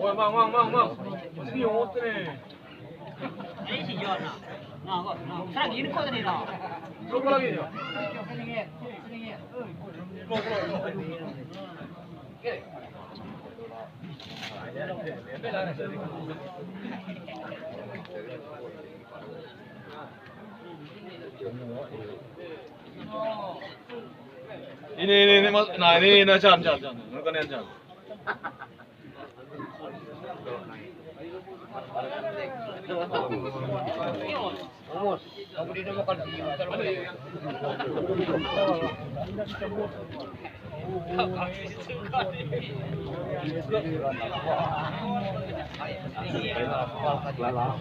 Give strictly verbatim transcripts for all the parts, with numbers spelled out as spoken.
Mang, mang, mang, mang. Sini, ote ni. Ini si John, nah. Nah, kau, nah. Sana gini kau tadi, nah. Coba lagi, ya. Ini, ini, ini, Mas. Nah, ini, ini, Jan, Jan, Jan. Bukan yang Jan.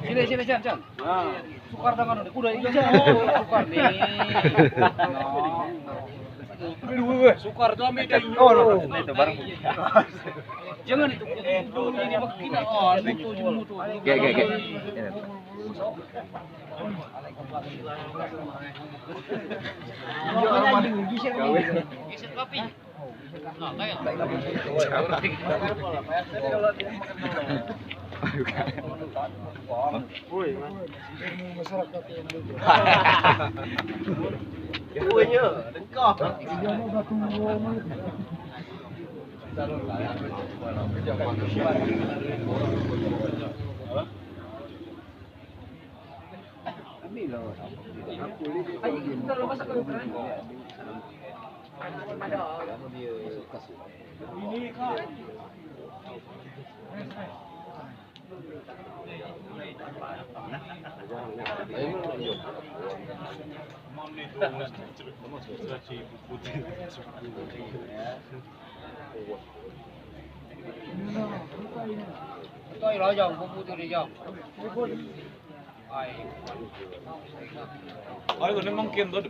Sini, sini, Jan, Jan. Sukar tangan udah, udah, iya. Sukar ni. Sukar tu ambil dari. Oh, no. Itu baru. Jangan itu. Ini makin, oh, itu jemu tu. Oke, oke, oke. Geser kopi. Ai, kau ni mungkin tu